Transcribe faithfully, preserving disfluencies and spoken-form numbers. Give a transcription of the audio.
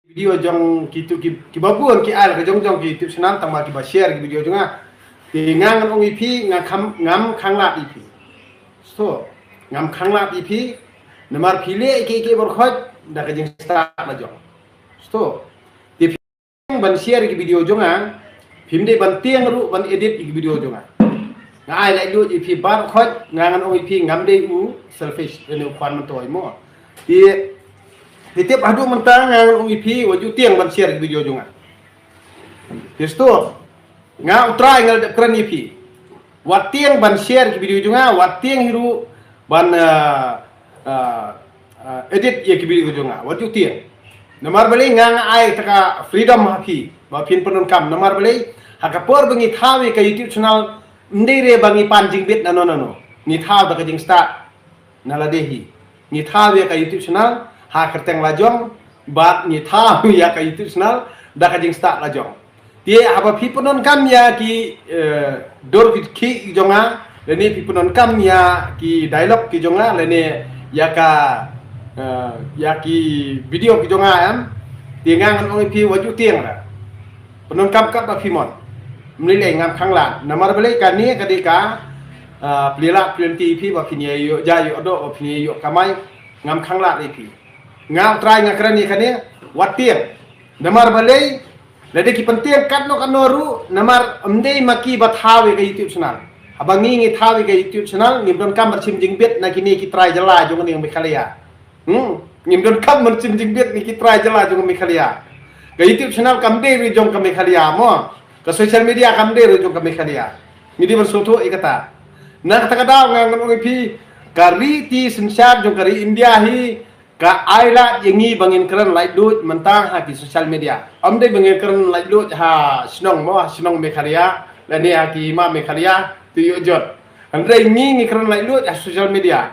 video jong kitu ki, kiba bun ki ai la ka jong jong ki YouTube channel tang ba kiba share ki video jong nga. Te nga ngan ong ïa phi, nga kham, ngam khanglad ïa phi. Sngewthuh, ngam khanglad ïa phi. Namar phi leh ïa ki, ïa ki bor khot da ka jingstad la jong. Sngewthuh. Te phi ban share ki video jong nga, phim dei ban tieng ruh ban edit ïa ki video jong nga. Nga ai laitluid ïa phi bor khot, nga ngan ong ïa phi ngam dei u selfish, ïa u khwan myntoi mo. Te, te tip haduh mynta nga ngan ong ïa phi wat ju tieng ban share ki video jong nga. Te sngewthuh, nga U Trai nga la dep kren ïa phi. Wat tieng ban share ki video jong nga, wat tieng hi ruh ban, ah, ah, ah, edit ïa ki video jong nga. Wat ju tieng. Namar balei nga, nga ai kata ka freedom ha phi ba phin pyndonkam. Namar balei ha ka por ba ngi thaw ïa ka YouTube channel, ym dei re ba ngi pan jingbit nano nano. Ngi thaw da ka jingstad na lade hi. Ngi thaw ïa ka YouTube channel ha kyrteng la jong, bad ngi thaw ïa ka YouTube channel da ka jingstad la jong. Te haba phi pyndonkam ïa ki, eh, dur ki khih ki jong nga, lane phi pyndonkam ïa ki dialogue ki jong nga, lane ïa ka, eh, ïa ki video ki jong nga, em. Te nga ngan ong ïa phi wat ju tieng ra. Pyndonkam katba phi mon. Ym lei lei, ngam khanglad. Namar balei kane ka dei ka, ah, plie lad plie lynti ïa phi ba phin ïoh ja ïoh doh, ba phin ïoh kamai, ngam khanglad ïa phi. Nga U Trai nga kren ïa kane, wat tieng. Namar balei, lada ki pyntieng katno katno ruh, namar ym dei ma ki ba thaw ïa ka YouTube channel. Haba ngi ngi thaw ïa ka YouTube channel, ngim donkam ban shim jingbit na kine ki trai jylla jong ngi Meghalaya. Hmm, ngim donkam ban shim jingbit na ki trai jylla jong Meghalaya. Ka YouTube channel kam dei ruh jong ka Meghalaya mo. Ka social media kam dei ruh jong ka Meghalaya. Ngi dei ban sngewthuh ïa kata. Na kata ka daw nga ngan ong ïa phi, ka ri ti synshar jong ka ri India hi ka ai lad ïa ngi ba ngin kren laitluid mynta ha ki social media. Ym dei ba ngin kren laitluid ha shnong mo, ha shnong Meghalaya, lane ha ki hima Meghalaya, te ïoh jot. Hynrei ngi ngi kren laitluid ha social media.